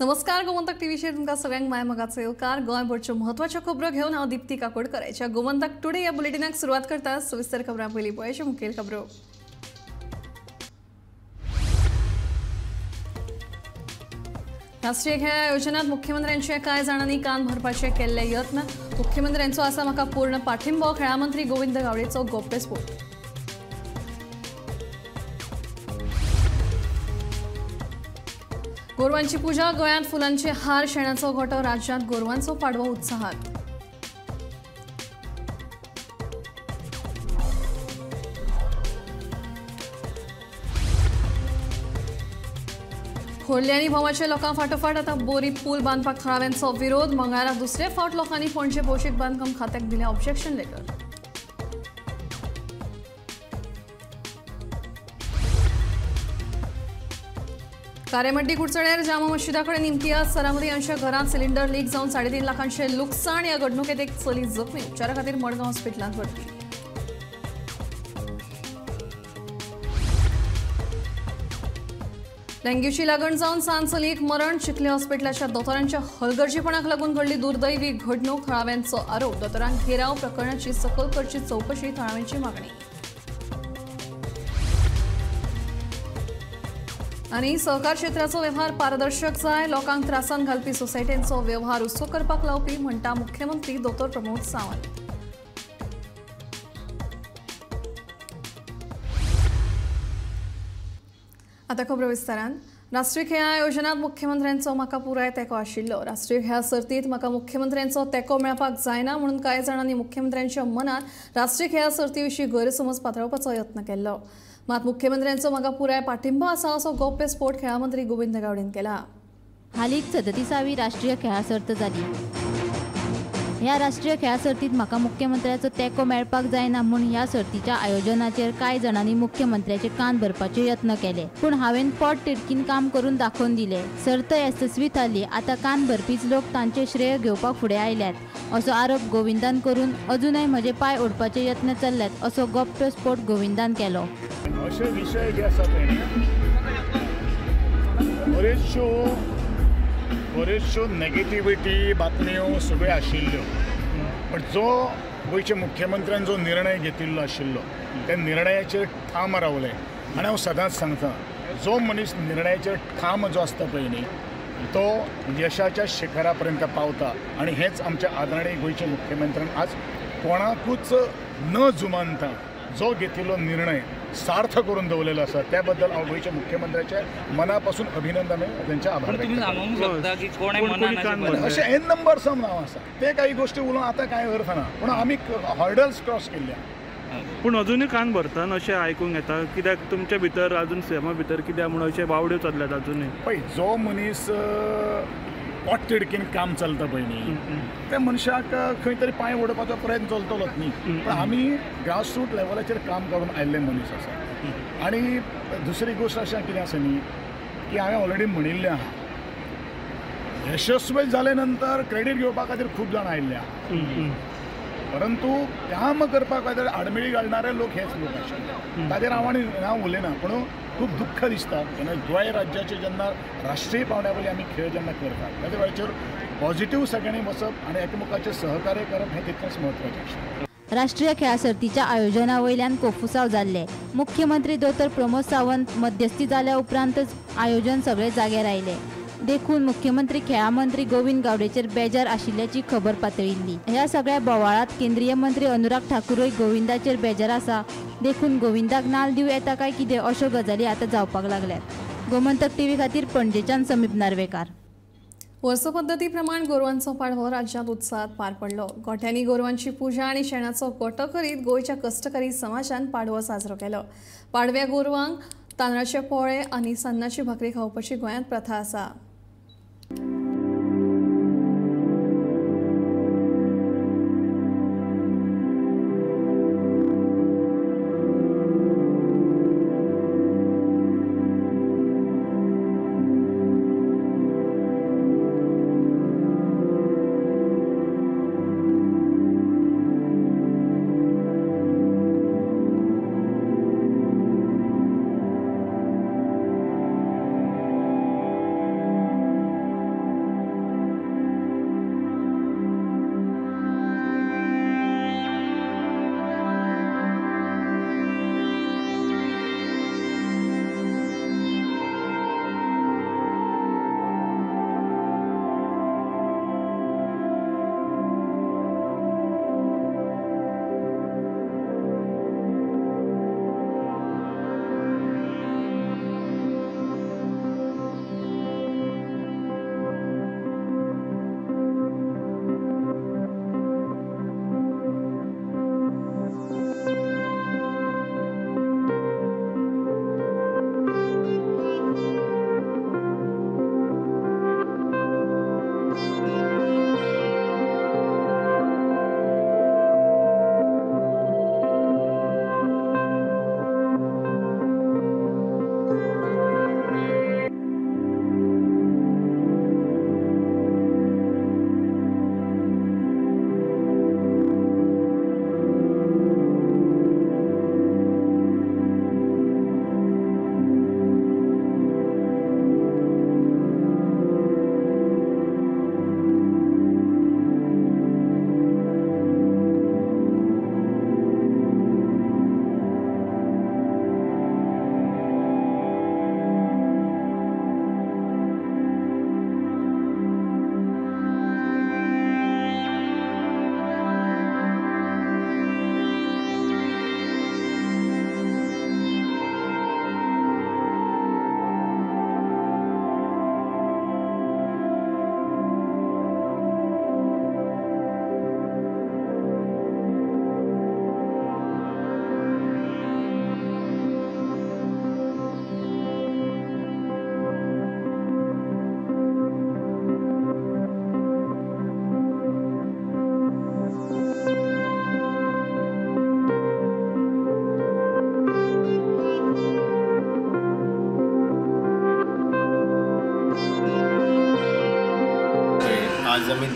नमस्कार, गोमंतक टीव्हीचेर तुमकां सगळ्यांक माय मोगाचो येवकार। गोंयभरच्यो म्हत्वाच्यो खबरो घेवन हांव दीप्ती काकोडकर। गोमंतक टुडे ह्या बुलेटिनाक सुरवात करता। सविस्तर खबरां पयलीं पळयाचे मुखेल खबरो। राष्ट्रीय खेळ आयोजनात मुख्यमंत्र्यांचे कांय जाणांनी कान भरपाचे केल्ले यत्न। मुख्यमंत्र्यांचो आसा म्हाका पूर्ण पाठिंबो। खेळां मंत्री गोविंद गावडेचो गोप्यस्फोट। गोरवांची पूजा, गोंयांत फुलांचे हार, शेणाचो गोटो, राज्यांत गोरवांचो पाडवो उत्साहात। खोर्ले आनी भोवाच्या लोकां फाटोफाट आतां बोरी पूल बांदपाक थळाव्यांचो विरोध। मंगळारा दुसरे फावट लोकांनी पणजे भौशीक बांदकाम खात्याक दिलें ऑब्जेक्शन लेटर। कारेमड्डी कुडचड्यार जामा मशिदा कडेन इम्तियाज सरामरी हांच्या घरांत सिलिंडर लीक जावन 3.5 लाखांचें लुकसाण। ह्या घडणुकेंत एक चली जखमी, उपचारा खातीर मडगांव हॉस्पिटलांत भरती। डेंग्यूची लागण जावन सान चलयेक मरण। चिखले हॉस्पिटलाच्या दोतोरांच्या हलगर्जीपणाक लागून घडली दुर्दैवी घडणूक। थळाव्यांचो आरोप, दोतोरांक घेराव प्रकरणाची सकल करची चवकशी थळाव्यांची मागणी। आनी सहकार क्षेत्राचो वेव्हार पारदर्शक जाय, लोकांक त्रासान घालपी सोसायटींचो वेव्हार हुस्को करपाक लावपी म्हणटा मुख्यमंत्री दोतोर प्रमोद सावंत। आतां खबरो विस्तारान। राष्ट्रीय खेळां आयोजनात मुख्यमंत्र्यांचो म्हाका पुराय तेंको आशिल्लो। राष्ट्रीय खेळां सर्तींत म्हाका मुख्यमंत्र्यांचो तेंको मेळपाक जायना म्हणून कांय जाणांनी मुख्यमंत्र्यांच्या मनात राष्ट्रीय खेळां सर्ती विशीं गैरसमज पातळावपाचो यत्न केल्लो। मात मुख्यमंत्र्यांचो म्हाका पुराय पाठिंबो आसा असो गोप्यस्फोट खेळां मंत्री गोविंद गावडेन केला। हालींच 37वी राष्ट्रीय खेळां सर्त जाली। ह्या राष्ट्रीय खेळां सर्तींत म्हाका मुख्यमंत्र्याचो तेंको मेळपाक जायना म्हूण ह्या सर्तीच्या आयोजनाचेर कांय जाणांनी मुख्यमंत्र्याचे कान भरपाचे यत्न केले, पूण हांवें पोट तिडकीन काम करून दाखोवन दिले। सर्त येसस्वी थारली। आतां कान भरपीच लोक तांचे श्रेय घेवपाक फुडें आयल्यात असो आरोप गोविंदान करून अजुनय म्हजे पांय ओडपाचे यत्न चल्ल्यात असो गोप्यस्फोट गोविंदान केलो। अशे विशय जे आसा पळय बऱ्योचश्यो नेगेटिविटी बातम्यो सगळ्यो आशिल्ल्यो, बट जो गोंयच्या मुख्यमंत्र्यान जो निर्णय घेतिल्लो आशिल्लो त्या निर्णयाचेर ठाम रावले। आनी हांव सदांच सांगता, जो मनीस निर्णयाचेर ठाम जो आसता पळय न्ही तो यशाच्या शिखरा पर्यंत पावता। आनी हेंच आमच्या आदरणीय गोंयच्या मुख्यमंत्र्यान आज कोणाकूच न जुमानता जो घेतिल्लो निर्णय सार्थ करून दवरलेलो आसा, त्या बद्दल हांव गोंयच्या मुख्यमंत्र्याचे मनापासून अभिनंदन तांचे आभार। अशें एन नंबर सम नांव आसा, ते काही गोश्टी उलोवन आतां कांय अर्थ ना, पूण आमी हर्डल्स क्रॉस केल्ल्या। पूण अजुनूय कान भरता अशें आयकूंक येता, कित्याक तुमचे भितर अजून सीएमा भितर कित्याक म्हूण अशे बावड्यो चल्ल्यात अजुनूय? पळय, जो मनीस पोट तिडकीन काम चलता पळय न्ही त्या मनशाक खंय तरी पांय ओडपाचो प्रयत्न चलतलोच न्ही। पण आमी ग्रासरूट लेवलाचेर काम करून आयिल्ले मनीस आसा। आनी दुसरी गोश्ट अशें कितें आसा न्ही की हांवें ऑलरेडी म्हणिल्लें आहा, यशस्वी जाले नंतर क्रेडीट घेवपा खातीर खूब जाणां आयिल्ले आहा, परंतु काम करपा खातीर आडमेळी घालणारे लोक हेच लोक आशिल्ले। ताचेर हांव आनी हांव उलयना, पूण खूब दुख्ख दिसता जेन्ना गोंय राज्याचे जेन्ना राष्ट्रीय पावंड्या वयले आमी खेळ जेन्ना करतात ताच्या वेळाचेर पॉझिटिव्ह सगळ्यांनी वचप आनी एकामेकाचें सहकार्य करप हें तितलेंच म्हत्वाचें आशिल्लें। राष्ट्रीय खेळां सर्तीच्या आयोजना वयल्यान कोफुसांव जाल्ले। मुख्यमंत्री दोतोर प्रमोद सावंत मध्यस्थी जाल्या उपरांतच आयोजन सगळे जाग्यार आयले। देखून मुख्यमंत्री खेळां मंत्री गोविंद गावडेचेर बेजार आशिल्ल्याची खबर पातळिल्ली। ह्या सगळ्या बोवाळांत केंद्रीय मंत्री अनुराग ठाकूरय गोविंदाचेर बेजार आसा, देखून गोविंदाक नाल दिवं येता काय कितें अश्यो गजाली आतां जावपाक लागल्यात। गोमंतक टीव्ही खातीर पणजेच्यान समीप नार्वेकार। वर्सपद्दती प्रमाण गोरवांचो पाडवो राज्यांत उत्साहात पार पडलो। गोठ्यांनी गोरवांची पूजा आनी शेणाचो गोटो करीत गोंयच्या कश्टकरी समाजान पाडवो साजरो केलो। पाडव्या गोरवांक तांदळाचे पोळे आनी सान्नाची भाकरी खावपाची गोंयांत प्रथा आसा।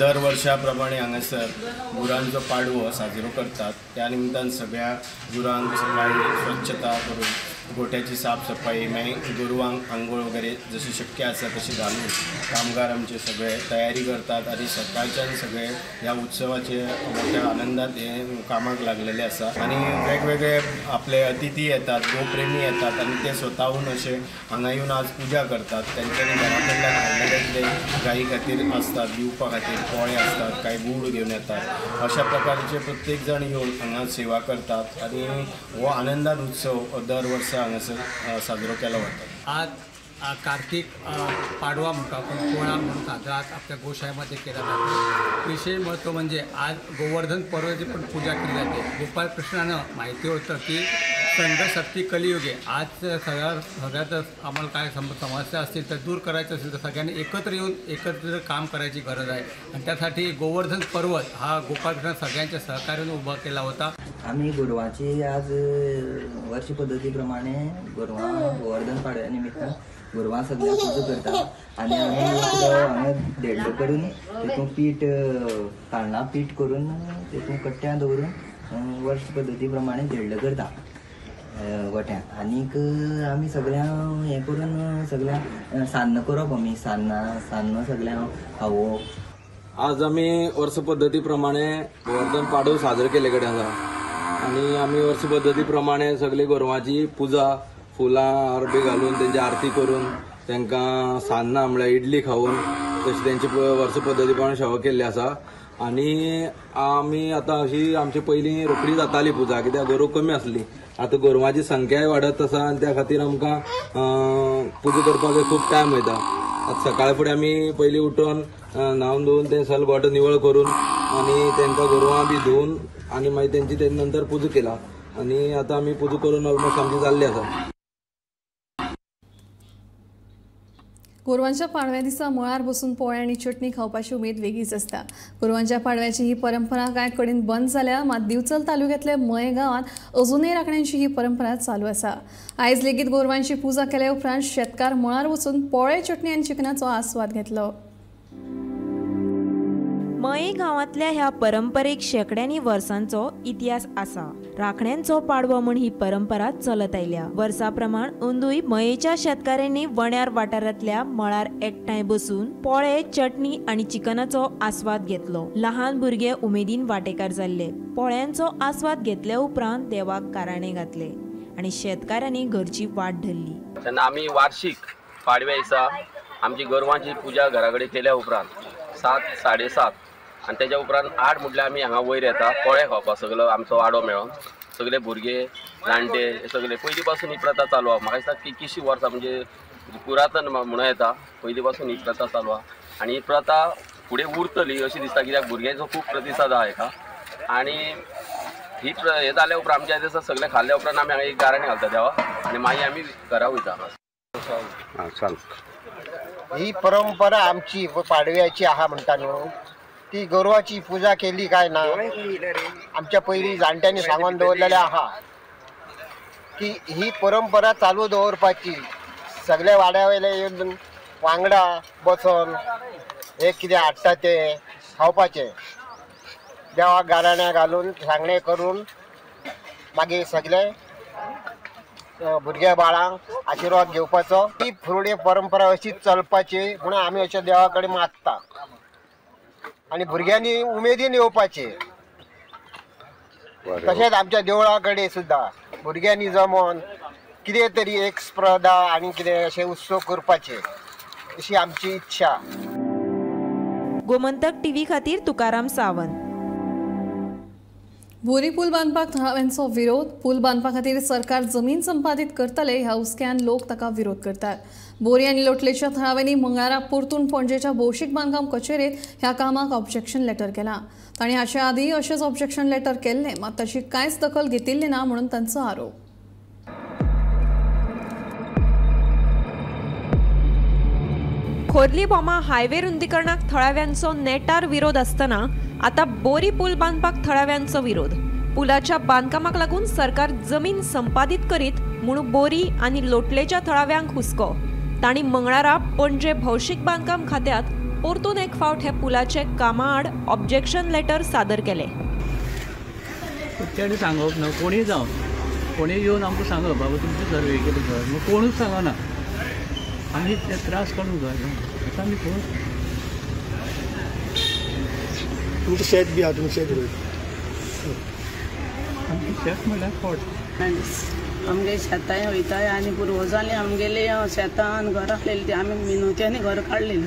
दर वर्षा प्रमाणे हांगासर गुरांचो पाडवो साजरो करतात. त्या निमतान सगळ्या गुरांक सकाळी स्वच्छता करून गोठ्याची साफसफाई, मागीर गोरवांक आंघोळ वगैरे जशी शक्य आसा तशी घालून कामगार आमचे सगळे तयारी करतात आनी सकाळच्यान सगळे ह्या उत्सवाचे मोठ्या आनंदात हे कामाक लागलेले आसा. आनी वेगवेगळे आपले अतिथी येतात, गोप्रेमी येतात आनी ते स्वताहून अशे हांगा येवन आज पुजा करतात. तेंच्यांनी घरा कडल्यान हाडलेले कितें गायी खातीर आसतात, दिवपा खातीर पोळे आसतात, कांय गूळ घेवन येतात. अशा प्रकारचे प्रत्येक जाण येवन हांगा सेवा करतात आनी हो आनंदान उत्सव दर वर्सा हांगासर साजरो केलो वता. आज कार्तिक पाडवा म्हणतो आपण, पोळा म्हणून साजरा आज आपल्या गोशाळेमध्ये केला जातो. विशेष महत्त्व म्हणजे आज गोवर्धन पर्वाची पण पूजा केली जाते. गोपाल कृष्णानं माहिती होतं की संघशक्ती कलियुगे. आज सगळ्यातच आम्हाला काय समस्या असतील तर दूर करायचं असेल तर सगळ्यांनी एकत्र येऊन एकत्र काम करायची गरज आहे आणि त्यासाठी गोवर्धन पर्वत हा गोपालकृष्ण सगळ्यांच्या सहकार्याने उभा केला होता. आमी गोरवांची आज वर्ष पद्दती प्रमाणे गोरवां गोवर्धन पाडव्या निमित्तान गोरवां सगळ्यांक पुजा करता आनी आमी हांगा धेडलो करून तितून पीठ तांदळां पीठ करून तितून कट्ट्यां दवरून वर्ष पद्दती प्रमाणे धेडलो करता गोठ्यांत. आनीक आमी सगळ्यांक हें करून सगळ्यांक सान्नां करप, आमी सान्नां सगळ्यांक खावप. आज आमी वर्स पद्दती प्रमाणे गोवर्धन पाडवो साजरो केल्ले कडेन आसा आनी आमी वर्स पद्दती प्रमाणे सगळे गोरवांची पुजा, फुलां हार बी घालून तेंची आरती करून तांकां सान्नां म्हळ्यार इडली खावन तशी तेंची वर्स पद्दती प्रमाणे सेवा केल्ली आसा. आनी आमी आतां अशी आमची पयलीं रोखडी जाताली पुजा, कित्याक गोरवां कमी आसली. आतां गोरवांची संख्याय वाडत आसा आनी त्या खातीर आमकां पुजा करपाक खूब टायम वयता. आतां सकाळ फुडें आमी पयलीं उठून न्हांवन धुवन तें सगळें गोठो निवळ करून आनी तांकां गोरवां बी धुवन आनी मागीर तेंची तेजे नंतर पुजा केला आनी आतां आमी पुजा करून ऑलमोस्ट आमची जाल्ली आसा. गोरवांच्या पाडव्या दिसा मळार बसून पोळे आनी चटणी खावपाची उमेद वेगळीच आसता. गोरवांच्या पाडव्याची ही परंपरा कांय कडेन बंद जाल्या, मात दिवचल तालुक्यांतल्या मये गांवांत अजूनय राखण्यांची ही परंपरा चालू आसा. आयज लेगीत गोरवांची पुजा केल्या उपरांत शेतकार मळार वचून पोळे, चटणी आनी चिकनाचो आस्वाद घेतलो. मये गांवांतल्या ह्या परंपरेक शेंकड्यांनी वर्सांचो इतिहास आसा. राखण्यांचो पाडवो म्हूण ही परंपरा चलत आयल्या. वर्सा प्रमाण अंदूय मयेच्या शेतकाऱ्यांनी वण्यार वाठारांतल्या मळार एकठांय बसून पोळे, चटणी आनी चिकनाचो आस्वाद घेतलो. लहान भुरगे उमेदीन वांटेकार जाल्ले. पोळ्यांचो आस्वाद घेतल्या उपरांत देवाक गाराणें घातले आनी शेतकाऱ्यांनी घरची वाट धरली. तेन्ना आमी वार्षिक पाडव्या दिसा आमची गोरवांची पुजा घरा कडेन केल्या उपरांत 7, 7:30 आनी तेच्या उपरांत 8 म्हटल्यार आमी हांगा वयर येता पोळे खावपाक. सगळो आमचो वाडो मेळोन सगळे भुरगे जाणटे सगळे पयलीं पासून ही प्रथा चालू आसा. म्हाका दिसता कितलींशीं वर्सां म्हणजे पुरातन म्हणूं येता, पयलीं पासून ही प्रथा चालू आसा आनी ही प्रथा फुडें उरतली अशी दिसता, कित्याक भुरग्यांचो खूब प्रतिसाद आसा हेका. आनी ही हें जाल्या उपरांत आमच्या दिसा सगळें खाल्ल्या उपरांत आमी हांगा एक गाराणें घालता देवा आनी मागीर आमी घरा वयता. ही परंपरा आमची पाडव्याची आहा म्हणटा न्हू, ती गोरवाची पुजा केली काय ना आमच्या पयलीं जाणट्यांनी सांगून दवरलेलें आहा की ही परंपरा चालू दवरपाची. सगळ्या वाड्या वयले येवन वांगडा बसोन हे कितें हाडटा तें खावपाचें, देवाक गाराण्यां घालून सांगणें करून मागीर सगळे भुरग्या बाळांक आशिर्वाद घेवपाचो. ही फुडली परंपरा अशीच चलपाची म्हणून आमी अशें देवा कडेन मागता आनी भुरग्यांनी उमेदीन येवपाचें. तशेंच आमच्या देवळा कडेन सुद्दां भुरग्यांनी जमोन कितें तरी एक स्पर्धा आनी कितें अशें उत्सव करपाचे अशी आमची इच्छा. गोमंतक टीव्ही खातीर तुकाराम सावंत. बोरी पूल बांदपाक थळाव्यांचो विरोध. पूल बांदपा खातीर सरकार जमीन संपादीत करतले ह्या हुस्क्यान लोक ताका विरोध करतात. बोरी आनी लोटलेच्या थळाव्यांनी मंगळारा परतून पणजेच्या भौशीक बांदकाम कचेरेत ह्या कामाक ऑब्जेक्शन लेटर केलां. तांणी हाचे आदीं अशेंच ऑब्जेक्शन लेटर केल्लें, मात ताची कांयच दखल घेतिल्ली ना म्हणून तांचो आरोप. खोर्ली भोमा हायवे रुंदीकरणाक थळाव्यांचो नेटार विरोध आसतना आता बोरी पूल बांदपाक थळाव्यांचो विरोध. पुलाच्या बांदकामाक लागून सरकार जमीन संपादीत करीत म्हूण बोरी आनी लोटलेच्या थळाव्यांक हुस्को. तांणी मंगळारा पणजे भौशीक बांदकाम खात्यात परतून एक फावट हे पुलाचे कामाआड ऑब्जेक्शन लेटर सादर केले. तेणी सांगप ना, कोणीय जावं कोणीय येवन आमकां सांगप बाबा तुमची सर्वे केली घर, मग कोणूच सांगना, आमी ते त्रास काडूंक जाय आतां आमी कोण. तुमचें शेत बी आहा, तुमी शेत रोयता? आमचें शेत म्हणल्यार खोट. आमगे शेतांय वयताय आनी पुर्वजांनी आमगेले शेतां आनी घरां आसलेली ती आमी मिनोत्यांनी घरां काडलेली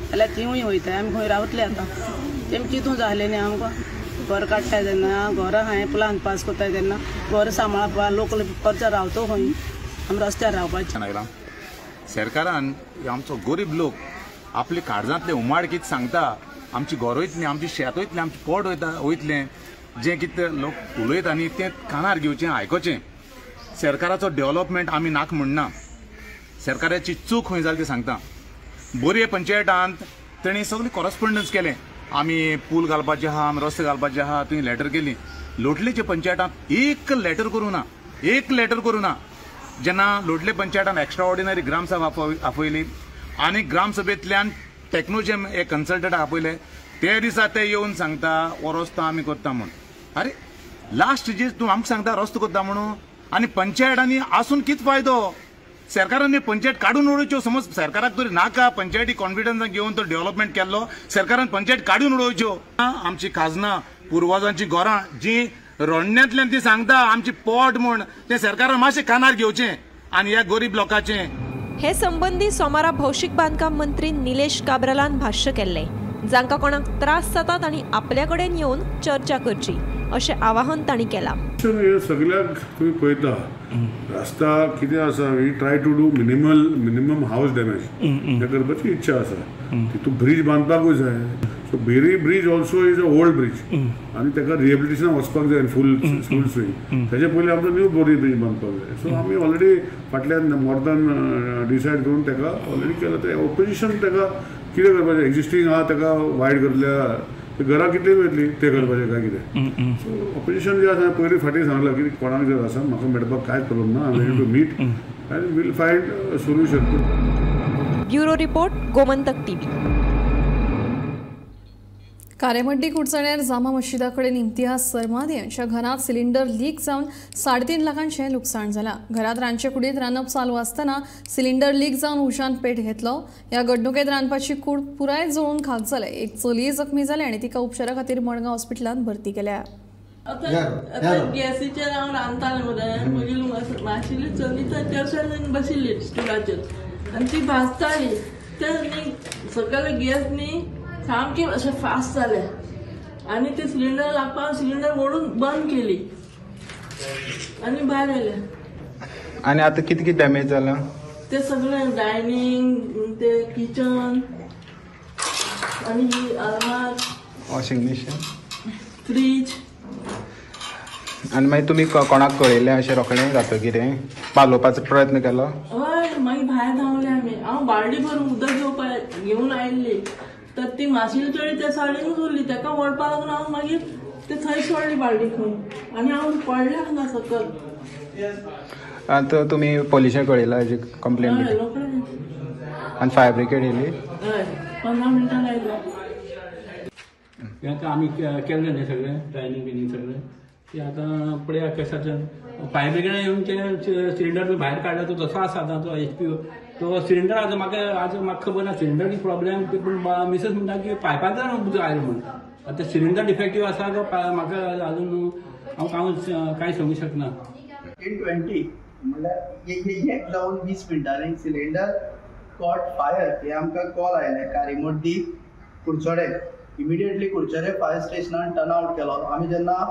जाल्यार तिवूय वयताय. आमी खंय रावतले आतां? तेम कितू जालें न्ही आमकां घर काडटाय तेन्ना, घरां हांवें प्लान पास करताय तेन्ना घर सांबाळपा लोक परत रावतो खंय, आमी रस्त्यार रावपाचें. आयलां सरकारान आमचो गरीब लोक आपले काळजांतले उमाळ कितें सांगता, आमची घर वयतली, आमची शेत वयतलें, आमचें पोट वयता वयतलें, जें कितें लोक उलयता न्ही तें कानार घेवचें, आयकोचें. सरकाराचो डेव्हलपमेंट आमी नाक म्हणना, सरकाराची चूक खंय जाली ती सांगता. बोरये पंचायतांत तेणी सगळें कॉरस्पोंडन्स केलें, आमी पूल घालपाचे आहा, आमी रस्ते घालपाचे आहा, तुवें लेटर केली. लोटलेच्या पंचायतांत एक लेटर करूं ना, एक लेटर करूं ना. जेन्ना लोटले पंचायतान एक्स्ट्रा ऑर्डिनरी ग्रामसभा आपयली आनी ग्रामसभेंतल्यान टेक्नोजेम एक कन्सल्टंट आपयले, ते दिसा ते येवन सांगता हो रस्तो आमी करता म्हूण. अरे लास्ट जे तूं आमकां सांगता रस्तो करता म्हणून, आनी पंचायतांनी आसून कितें फायदो? सरकारान पंचायत काडून उडोवच्यो. समज सरकाराक तरी नाका पंचायती कॉन्फिडन्सान घेवन तो डेव्हलपमेंट केल्लो, सरकारान पंचायत काडून उडोवच्यो. आमची खाजनां, पुर्वजांची घरां जी रडण्यांतल्यान ती सांगता आमची पोट म्हूण, तें सरकारान मातशें कानार घेवचें आनी ह्या गरीब लोकांचें. हे संबंदी सोमारा भौशीक बांदकाम मंत्री निलेश काब्रालान भाष्य केल्लें, जांकां कोणाक त्रास जाता तांणी आपल्या कडेन येवन चर्चा करची अशें आवाहन तांणी केलां. हे सगळ्याक तुमी पळयता रस्ता कितें आसा, we try to do minimum house damage हें करपाची इच्छा आसा. तितून ब्रीज बांदपाकूय जाय. So Beri bridge also is a old bridge आनी ताका रिहेबिलिटेशन वचपाक जाय फूल फूल स्विंग. तेजे पयलीं आमचो न्यू बोरी ब्रीज बांदपाक जाय. सो आमी ऑलरेडी फाटल्यान मोर्दान डिसायड करून ताका ऑलरेडी केलां. तें ओपोजिशन ताका कितें करपाचें, एग्जिस्टींग आहा ताका वायट करतल्या, घरां कितली वयतली तें करपाचें काय कितें. सो ऑपोजिशन जें आसा पयलीं फाटीं सांगलां की कोणाक जर आसा म्हाका मेळपाक कांयच प्रॉब्लम ना, I am ready to meet and we'll find solution. Bureau report, Gomantak TV. Karemaddi कुडचण्यार Jama मशिदा कडेन इम्तियाज सरमाद यांच्या घरात सिलिंडर लीक जावन 3.5 लाखांचें लुकसाण जालां. घरात रांदचे कुडींत रांदप चालू आसतना सिलिंडर लीक जावन उज्यान पेट घेतलो. ह्या घडणुकेंत रांदपाची कूड पुराय जळून खाक जालें. एक चली जखमी जाली आनी तिका उपचारा खातीर मडगांव हॉस्पिटलांत भरती केल्या. गॅसीचेर हांव रांदतालें मरे, मागीर आशिल्ली चली तर बशिल्ली स्टुलाचेर आनी ती भाजताली. ते न्ही सकयल गॅस न्ही सामकें अशें फास्ट जालें आनी ते सिलिंडर लागपाक सिलिंडर ओडून बंद केली आनी भायर आयले. आनी आतां कितें कितें डॅमेज जालां? ते सगळें डायनींग, ते किचन आनी ही आरमार, वॉशिंग मशीन, फ्रीज. आनी मागीर तुमी कोणाक कळयलें अशें रोखडें जातकीर हें पालोवपाचो प्रयत्न केलो? हय, मागीर भायर धांवले आमी. हांव बालडी भरून उदक घेवपा घेवन आयिल्ली तर ती माशिल्ली चेडी त्या सायडीनूच उरली. ताका ओडपा लागून हांव मागीर ते थंय सोडली बालडी खंय आनी हांव पडलें हांगा सकयल. आतां तुमी पोलिसाक कळयला हेजी कंप्लेन? हय, आनी फायर ब्रिगेड येयली? हय, 15 मिनटां आयलो. हें आतां आमी केल्लें न्ही सगळें डायनींग बिनींग सगळें, ते आतां पळया कशें फायर ब्रिगेडान येवन ते सिलिंडर भायर काडला तो जसो आसा आतां तो एच पी तो सिलिंडर आतां म्हाका आज म्हाका खबर ना सिलिंडर कितें प्रॉब्लेम, पूण मिसेस म्हणटा की पायपांतल्यान उदक आयलें म्हूण. आतां सिलिंडर डिफेक्टीव आसा तो म्हाका अजून हांव कांय सांगूंक शकना. 10:20 म्हणल्यार एक जावन 20 मिनटांनी सिलिंडर कॉट फायर हे आमकां कॉल आयले कारीमोड्डी कुडचडे. इमिडिएटली कुडचडे फायर स्टेशनान टर्न आवट केलो. आमी जेन्ना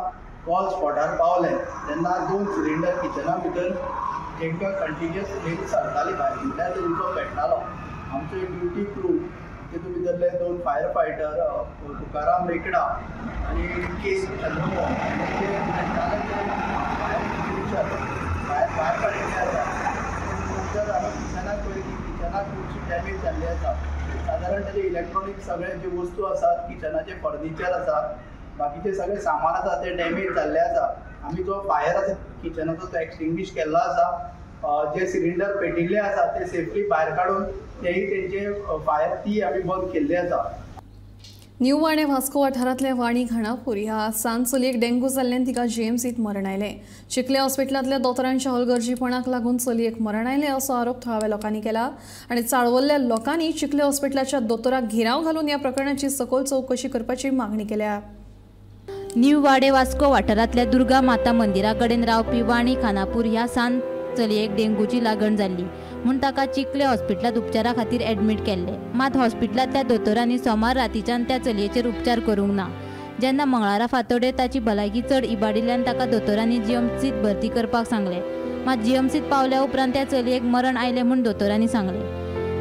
कॉल स्पॉटार पावले तेन्ना 2 सिलिंडर किचना भितर तांकां कंटिन्युअस फ्लेम सरताली भायर, म्हणल्यार ते उजो पेट्टालो. आमचे ड्युटी क्रू तितून भितरले 2 फायर फायटर तुकाराम रेकडा आनी के चंद्रमोहन ते फायर एक्सटिंग्विशर भायर भायर काडिल्ले आसा. नंतर हांगा किचनाक पळयली की किचनाक खुबशी डॅमेज जाल्ली आसा. सादारण ताजे इलेक्ट्रॉनीक सगळे जे वस्तू आसात, किचनाचे फर्निचर आसा, बाकीचे सगळे सामान आसा ते डॅमेज जाल्ले आसा. आमी जो फायर आसा किचनाचो तो एक्सटिंग्विश केल्लो आसा. जे सिलिंडर पेटिल्ले आसा ते सेफली भायर काडून तेही तेंचे फायर ती आमी बंद केल्ली आसा. न्यू वाणे वास्को वाठारांतल्या वाणी खाणापूर ह्या सान चलयेक डेंग्यू जाल्ल्यान तिका जीएमसीत मरण आयलें. चिखले हॉस्पिटलांतल्या दोतोरांच्या हलगर्जीपणाक लागून चलयेक मरण आयलें असो आरोप थळाव्या लोकांनी केला आनी चाळवल्ल्या लोकांनी चिखले हॉस्पिटलाच्या दोतोराक घेराव घालून ह्या प्रकरणाची सखोल चवकशी करपाची मागणी केल्या. न्यू वाडे वास्को वाठारांतल्या दुर्गा माता मंदिरा कडेन रावपी वाणी खानापूर ह्या सान चलयेक डेंग्यूची लागण जाल्ली म्हूण ताका चिखले हॉस्पिटलांत उपचारा खातीर एडमीट केल्ले. मात हॉस्पिटलांतल्या दोतोरांनी सोमार रातीच्यान त्या चलयेचेर उपचार करूंक ना. जेन्ना मंगळारा फांतोडेर ताची भलायकी चड इबाडिल्ल्यान ताका दोतोरांनी जीएमसीत भरती करपाक सांगलें. मात जीएमसीत पावल्या उपरांत त्या चलयेक मरण आयलें म्हूण दोतोरांनी सांगलें.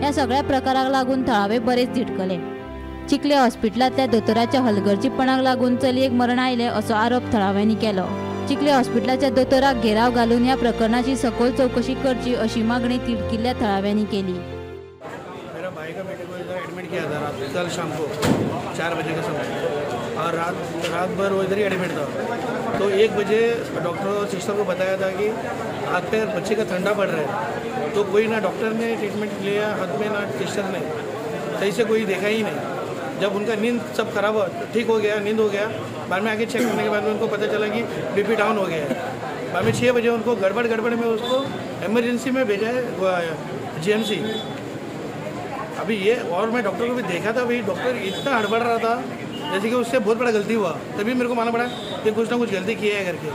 ह्या सगळ्या प्रकाराक लागून थळावे बरेच तिडकले. चिखले हॉस्पिटलांतल्या दोतोराच्या हलगर्जीपणाक लागून चलयेक मरण आयलें असो आरोप थळाव्यांनी केलो. चिखले हॉस्पिटलाच्या दोतोराक घेराव घालून ह्या प्रकरणाची सखोल चौकशी करची अशी मागणी तिडकिल्ल्या थळाव्यांनी केली. मेरा भाई का बेटे को इधर एडमिट किया था रात कल शाम को 4 बजे के समय और रात भर वो इधर ही एडमिट था. तो 1 बजे डॉक्टर और सिस्टर को बताया था कि हाथ पैर बच्चे का ठंडा पड़ रहा है. तो कोई ना डॉक्टर ने ट्रीटमेंट लिया हाथ में ना सिस्टर ने, सही से कोई देखा ही नहीं. जब उनका नींद सब खराब हो ठीक हो गया, नींद हो गया, बाद में आके चेक करने के बाद में उनको पता चला कि बीपी डाउन हो गया है. बाद में 6 बजे उनको गड़बड़ गड़बड़ में उसको इमरजेंसी में भेजा है जीएमसी. अभी ये और मैं डॉक्टर को भी देखा था, भाई डॉक्टर इतना हड़बड़ रहा था जैसे कि उससे बहुत बड़ा गलती हुआ. तभी मेरे को मालूम पड़ा कि कुछ ना कुछ गलती की है करके.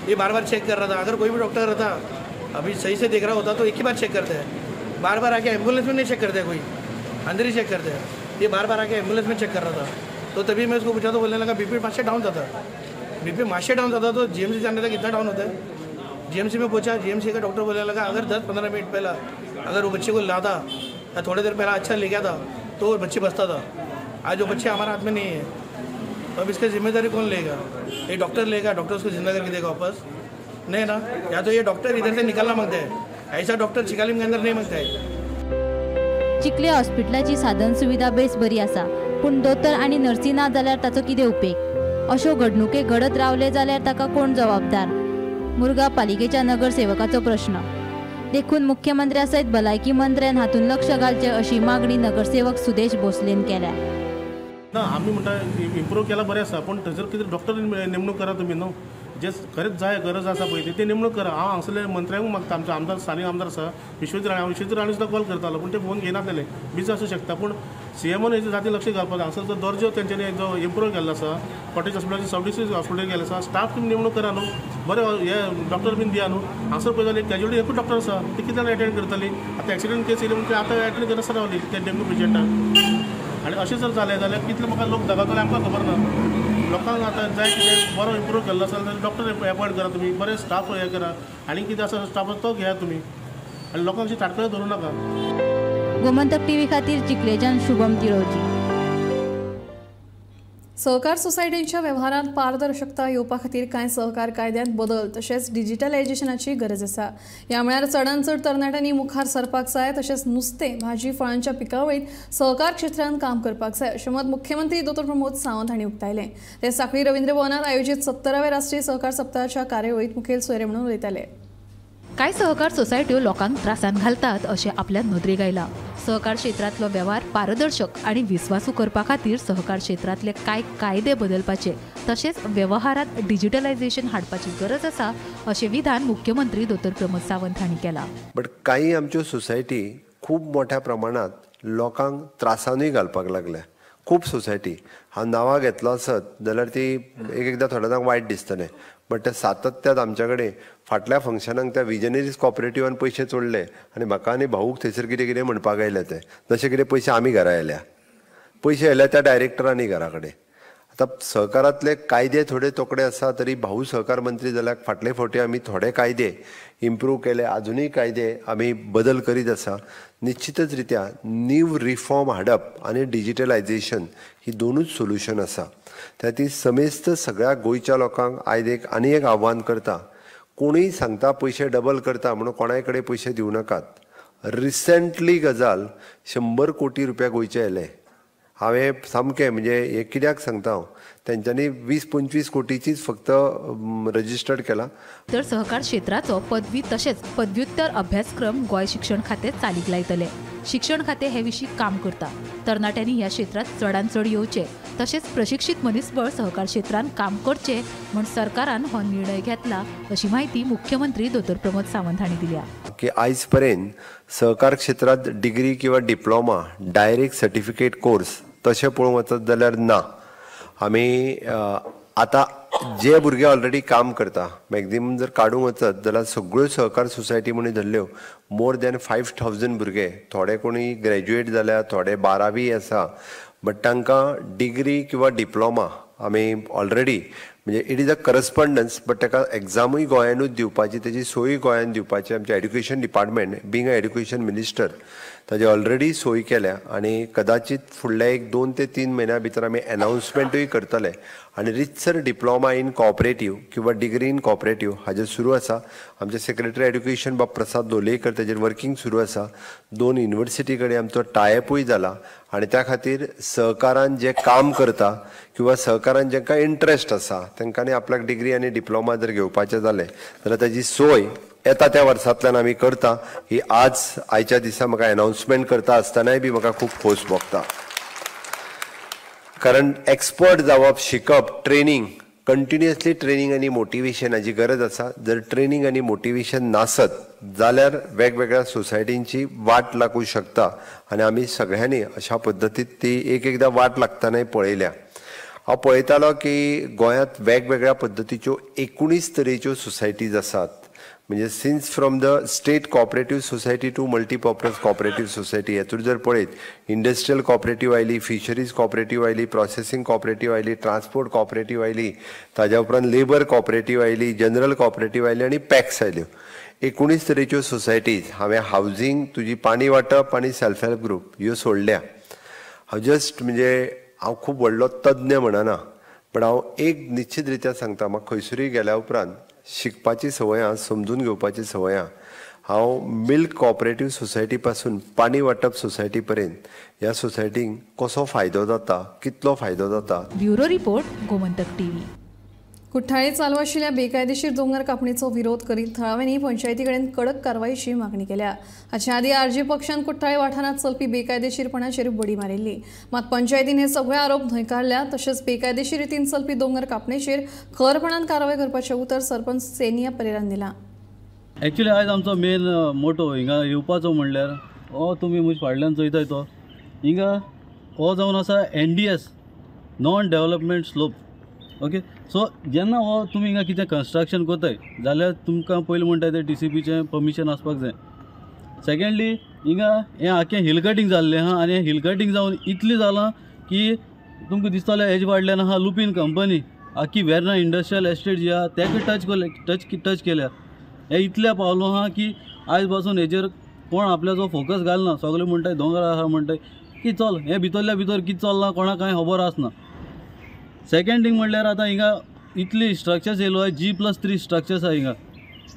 ये बार बार चेक कर रहा था. अगर कोई भी डॉक्टर रहता अभी सही से देख रहा होता तो एक ही बार चेक करते हैं, बार बार आके एम्बुलेंस में नहीं चेक करते, कोई अंदर ही चेक करते हैं. ये बार बार आके एम्बुलेंस में चेक कर रहा था. तो तभी मैं उसको पूछा तो बोलने लगा बीपी माशे डाउन था. बीपी माशे डाउन था तो जीएमसी जाने तक कितना डाउन होता है. जीएमसी में पूछा, जीएमसी का डॉक्टर बोलने लगा अगर 10-15 मिनट पहला अगर वो बच्चे को लाता या थोड़ी देर पहला अच्छा ले गया था तो वो बच्चे बचता था. आज वो बच्चे हमारे हाथ में नहीं है, तो अब इसकी जिम्मेदारी कौन लेगा? ये डॉक्टर लेगा? डॉक्टर उसको जिंदा करके देगा वापस? नहीं ना. या तो ये डॉक्टर इधर से निकालना मांगते हैं, ऐसा डॉक्टर चिकालिम के अंदर नहीं मांगता है. चिखले हॉस्पिटलाची साधन सुविधा बेस बरी आसा, पूण दोतोर आनी नर्सी ना जाल्यार ताचो कितें उपेग? अश्यो घडणुके घडत रावले जाल्यार ताका कोण जबाबदार? मुरगांव पालिकेच्या नगरसेवकाचो प्रश्न. देखून मुख्यमंत्र्या सयत भलायकी मंत्र्यान हातूंत लक्ष घालचें अशी मागणी नगरसेवक सुदेश भोसलेन केल्या. ना आमी म्हणटा इम्प्रूव केला बरें आसा, पूण थंयसर कितें डॉक्टर नेमणूक करा तुमी न्हू, जे खरेंच जाय गरज आसा पळय ती नेमणूक करा. हांव हांगसरले मंत्र्यांक मागता, आमचो आमदार स्थानीक आमदार आसा विश्वजीत राणे, हांव विश्वजीत राणे सुद्दां कॉल करतालो पूण ते फोन घेयनासलेले, बिजी आसूं शकता. पूण सीएमओन हेजे जाती लक्ष घालपाक हांगसर जो दर्जो तेंच्यांनी जो इम्प्रूव केल्लो आसा, कॉटेज हॉस्पिटलाचे सब डिस्ट्रिक्ट हॉस्पिटल केल्लें आसा, स्टाफ तुमी नेमणूक करा न्हू, बरें हे डॉक्टर बीन दिया न्हू. हांगसर पळय जाल्यार कॅज्युअलिटी एकूच डॉक्टर आसा, ती कितले जाणां एटेंड करतली? आतां एक्सिडंट केस येयली म्हणून आतां एटेंड करनासतना रावली ते डेंगू पेशंटाक. आनी अशें जर जालें जाल्यार कितले म्हाका लोक दगावतले आमकां खबर ना. लोकांक आतां जाय कितें बरो इम्प्रूव केल्लो आसा जाल्यार डॉक्टर एपॉयंट करा तुमी, बरें स्टाफ हें करा आनी कितें आसा स्टाफ तो घेया तुमी आनी लोकांक अशी ताटकळी धरूं नाका. गोमंतक टीव्ही खातीर चिखलेच्यान शुभम तिरोजी. सहकार सोसायटींच्या व्यवहारांत पारदर्शकता येवपा खातीर कांय सहकार कायद्यांत बदल तशेंच डिजिटलायजेशनाची गरज आसा. ह्या म्हळ्यार चडांत चड तरणाट्यांनी मुखार सरपाक जाय तशेंच नुस्तें भाजी फळांच्या पिकावळींत सहकार क्षेत्रांत काम करपाक जाय अशें मत मुख्यमंत्री दोतोर प्रमोद सावंत हांणी उक्तायलें. ते सांखळी रवींद्र भवनांत आयोजीत 70व्या राष्ट्रीय सहकार सप्तकाच्या कार्यावळींत मुखेल सोयरे म्हणून उलयताले. कांय सहकार सोसायट्यो लोकांक त्रासान घालतात अशें आपल्या नदरेक आयलां. सहकार क्षेत्रांतलो वेव्हार पारदर्शक आनी विस्वासू करपा खातीर सहकार क्षेत्रांतले कांय कायदे बदलपाचे तशेंच वेव्हारांत डिजिटलायझेशन हाडपाची गरज आसा अशें विधान मुख्यमंत्री दोतोर प्रमोद सावंत हांणी केलां. बट कांय आमच्यो सोसायटी खूब मोठ्या प्रमाणांत लोकांक त्रासानूय घालपाक लागल्या. खूब सोसायटी हांव नांवां घेतलो आसत जाल्यार ती एक एकदां थोड्या जाणांक वायट दिसतलें, बट ते सातत्यात आमच्या कडेन फाटल्या फंक्शनाक त्या विजनरीज कॉपरेटिवान पयशे चोडले आनी म्हाका आनी भाऊक थंयसर कितें कितें म्हणपाक आयले ते जशें कितें पयशे आमी घरा आयल्या, पयशे आयल्या त्या डायरेक्टरांनी घरा कडेन. आतां सहकारांतले कायदे थोडे तोकडे आसा तरी भाऊ सहकार मंत्री जाल्यार फाटले फावटी आमी थोडे कायदे इम्प्रूव केले, आजुनूय कायदे आमी बदल करीत आसा. निश्चितच रित्या न्यू रिफॉर्म हाडप आनी डिजिटलायजेशन ही दोनूच सोल्युशन आसा. त्या खातीर समेस्त सगळ्या गोंयच्या लोकांक आयज एक आनी एक आव्हान करता, कोणूय सांगता पयशे डबल करता म्हणून कोणाय कडेन पयशे दिवं नाकात. रिसेंटली गजाल 100 कोटी रुपया गोंयचे आयले, हांवें सामकें म्हणजे हें कित्याक सांगता हांव, तेंच्यांनी 20-25 कोटीचीच फक्त रजिस्टर्ड केला. तर सहकार क्षेत्राचो पदवी तशेंच पदव्युत्तर अभ्यासक्रम गोंय शिक्षण खातें चालीक लायतले. शिक्षण खातें हे विशीं काम करता. तरणाट्यांनी ह्या क्षेत्रांत चडान चड येवचें तशेंच प्रशिक्षीत मनीसबळ सहकार क्षेत्रांत काम करचें म्हूण सरकारान हो निर्णय घेतला अशी माहिती मुख्यमंत्री दोतोर प्रमोद सावंत हांणी दिल्या. की आयज पर्यंत सहकार क्षेत्रांत डिग्री किंवा डिप्लोमा डायरेक्ट सर्टिफिकेट कोर्स तशें पळोवंक वचत जाल्यार ना. आमी आतां जे भुरगे ऑलरेडी काम करता मॅक्झिमम जर काडूंक वचत जाल्यार सगळ्यो सहकार सोसायटी म्हणून धरल्यो मोर दॅन 5000 भुरगे, थोडे कोणी ग्रॅज्युएट जाल्या, थोडे 12वी आसा, बट तांकां डिग्री किंवा डिप्लोमा आमी ऑलरेडी म्हणजे it is a correspondence, but ताका एग्जामूय गोंयानूच दिवपाची, तेजी सोय गोंयान दिवपाची आमचें education department being a education minister ताजी ऑलरेडी सोय केल्या आनी कदाचित फुडल्या 1-2 ते 3 म्हयन्या भितर आमी एनावन्समेंटूय करतले आनी रितसर डिप्लोमा इन कॉपरेटीव किंवा डिग्री इन कॉपरेटीव हाजेर सुरू आसा. आमचे सेक्रेटरी एड्युकेशन बाब प्रसाद लोलयेकर ताजेर वर्किंग सुरू आसा. 2 युनिवर्सिटी कडेन आमचो टायअपूय जाला आनी त्या खातीर सहकारान जे काम करता किंवा सहकारान जांकां इंट्रस्ट आसा तांकां आपल्याक डिग्री आनी डिप्लोमा जर घेवपाचें जालें जाल्यार ताजी सोय येता त्या वर्सांतल्यान आमी करता. ही आज आयच्या दिसा म्हाका एनावन्समेंट करता आसतनाय बी म्हाका खूब खोस भोगता, कारण एक्सपर्ट जावप, शिकप, ट्रेनींग, कंटिन्युअसली ट्रेनींग आनी मोटिवेशनाची गरज आसा. जर ट्रेनींग आनी मोटिवेशन नासत जाल्यार वेगवेगळ्या सोसायटींची वाट लागूं शकता आनी आमी सगळ्यांनी अशा पद्दतीत ती एक एकदां वाट लागतनाय पळयल्या. हांव पळयतालो की गोंयांत वेगवेगळ्या पद्दतीच्यो 19 तरेच्यो सोसायटीज आसात, म्हणजे since from the state cooperative society to multipurpose cooperative society. हेतून जर पळयत इंडस्ट्रियल कॉपरेटीव आयली, फिशरीज कॉपरेटीव आयली, प्रोसेसींग कॉपरेटीव आयली, ट्रान्सपोर्ट कॉपरेटीव आयली, ताज्या उपरांत लेबर कॉपरेटीव आयली, जनरल कॉपरेटीव आयली आनी पॅक्स आयल्यो. 19 तरेच्यो सोसायटीज हांवें हावजींग, तुजी पाणी वांटप आनी सेल्फ हेल्प ग्रूप ह्यो सोडल्या. हांव जस्ट म्हणजे हांव खूब व्हडलो तज्ञ म्हणना, पण हांव एक निश्चित रित्या सांगता, म्हाका खंयसरूय गेल्या उपरांत शिकपाची संवय आहा, समजून घेवपाची संवय आहा. हांव मिल्क कॉपरेटीव सोसायटी पासून पाणी वांटप सोसायटी पर्यंत ह्या सोसायटींक कसो फायदो जाता, कितलो फायदो जाता. Bureau report, Gomantak TV. Cortalim चालू आशिल्ल्या बेकायदेशीर दोंगर कापणीचो विरोध करीत थळाव्यांनी पंचायती कडेन कडक कारवायेची मागणी केल्या. हाचे आदीं आरजी पक्षान कुठ्ठाळे वाठारांत चलपी बेकायदेशीरपणाचेर बडी मारिल्ली, मात पंचायतीन हे सगळे आरोप न्हयकारल्या. तशेंच बेकायदेशीर रितीन चलपी दोंगर कापणीचेर खरपणान कारवाय करपाचें उतर सरपंच सेनिया परेरान दिलां. एक्चुअली आयज आमचो मेन मोटो हिंगा येवपाचो म्हणल्यार हो तुमी म्हजे फाटल्यान चोयताय तो हिंगा हो जावन आसा NDS, non development slope. Okay, so जेन्ना हो तुमी हिंगा कितें कन्स्ट्रक्शन करताय जाल्यार तुमकां पयलीं म्हणटा तें TCPचें परमिशन आसपाक जाय. सेकेंडली हिंगा हें आख्खें हिल कटींग जाल्लें आहा आनी हें हिल कटींग जावन इतलें जालां की तुमकां दिसतलें हेजे फाटल्यान आहा लुपीन कंपनी, आख्खी वेर्ना इंडस्ट्रियल एस्टेट जी आहा तेका टच केल्या. हें इतलें पावलो आहा की आयज पासून हेजेर कोण आपल्याचो फोकस घालना. सगळे म्हणटाय दोंगर आहा म्हणटाय की चल हें भितरल्या भितर कितें चल्लां कोणाक कांय खबर आसना. सेकेंड थींग म्हणल्यार आतां हिंगा इतली स्ट्रक्चर्स येयलो आहा, G+3 structures आहा हिंगा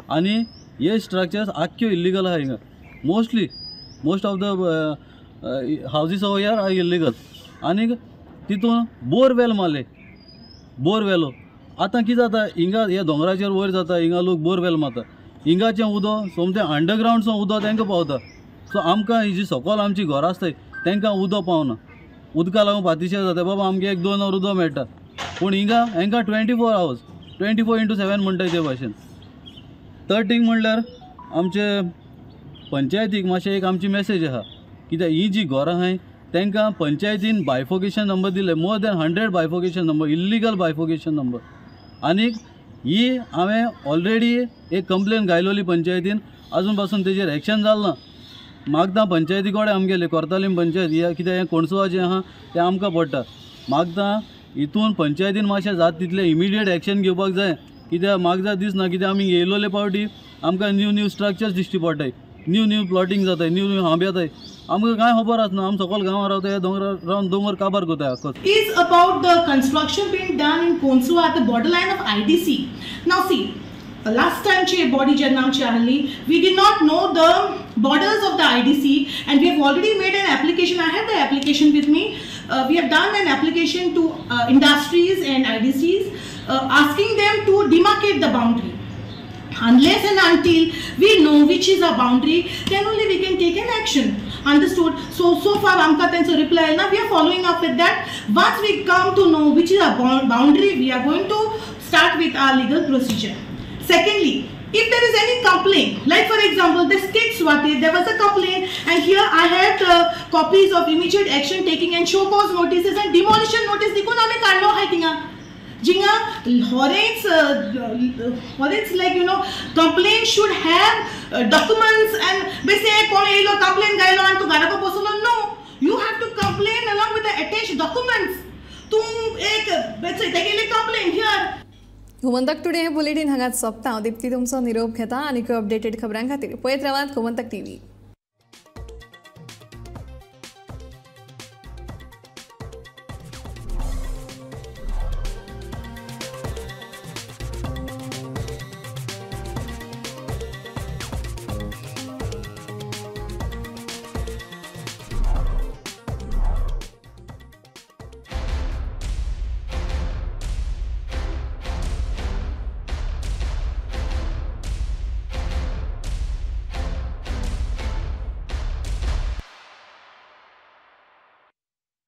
आनी हे स्ट्रक्चर्स आख्ख्यो इल्लिगल आहा हिंगा. Mostly most of the houses over here are illegal. आनी तितून बोरवेल मारले, बोरवेलो आतां कितें जाता हिंगा हे दोंगराचेर वयर जाता, हिंगा लोक बोरवेल मारता, हिंगाचें उदक सोमतें अंडरग्रावंडसून उदक तांकां पावता. सो आमकां ही जी सकयल आमची घरां आसताय तांकां उदक पावना, उदका लागून पातिशेर जाता. बाबा आमगे 1-2 वर उदक मेळटा, पूण हिंगा हेंकां 24 आवर्स 24x7 म्हणटा ते भाशेन. थर्ड थींग म्हणल्यार आमचे पंचायतीक मातशें एक आमची मॅसेज आहा, कित्याक ही जी घरां आहाय तांकां पंचायतीन बायफोकेशन नंबर दिले, more than 100 bifurcation number, illegal bifurcation number. आनीक ही हांवें ऑलरेडी एक कंप्लेन घायलोली पंचायतीन, आजून पासून तेजेर एक्शन जालें ना. मागता पंचायती कडेन आमगेले कोर्तालीम पंचायत ह्या कित्याक हें कोणसुवाचें आहा तें आमकां पडटा. मागता हितून पंचायतीन मातशें जाता तितलें इमिडिएट एक्शन घेवपाक जाय, कित्याक म्हाका दिसना कित्याक आमी येयलोले पावटी आमकां न्यू न्यू स्ट्रक्चर्स दिश्टी पडटाय, न्यू न्यू प्लॉटींग जाताय, न्यू न्यू हांब येताय, आमकां कांय खबर आसना. आमी सकयल गांवां रावताय, दोंगरार रावन दोंगर काबार करताय आख्खो. Is about the construction being done in Konsua at the borderline of IDC. Now see, last time che body jenna amchi ahli, we did not know the borders of the IDC and we have already made an application. I have the application with me. We have done an application to industries and IDCs asking them to demarcate the boundary. Unless and until we know which is our boundary, then only we can take an action. Understood? So, so far आमकां तेंचो reply आयला. We are following up with that. Once we come to know which is our boundary, we are going to start with our legal procedure. Secondly, if there is any complaint, like for example, this kids Swati, there was a complaint, and here I have the copies of immediate action taking and show cause notices and demolition notice देखून आमी काडलो आहाय थिंगा. जिंगा हॉरेच हॉरेच like you know complaint should have documents and बेसे कोण येयलो complain गायलो आनी तूं घराको बसलो. No, you have to complain along with the attach documents. तूं एक तेगेली कंप्लेन here. Gomantak today हे बुलेटीन हांगाच सोंपता. हांव दीप्ती तुमचो निरोप घेता आनी अपडेटेड खबरां खातीर पळयत रावात गोमंतक टीव्ही.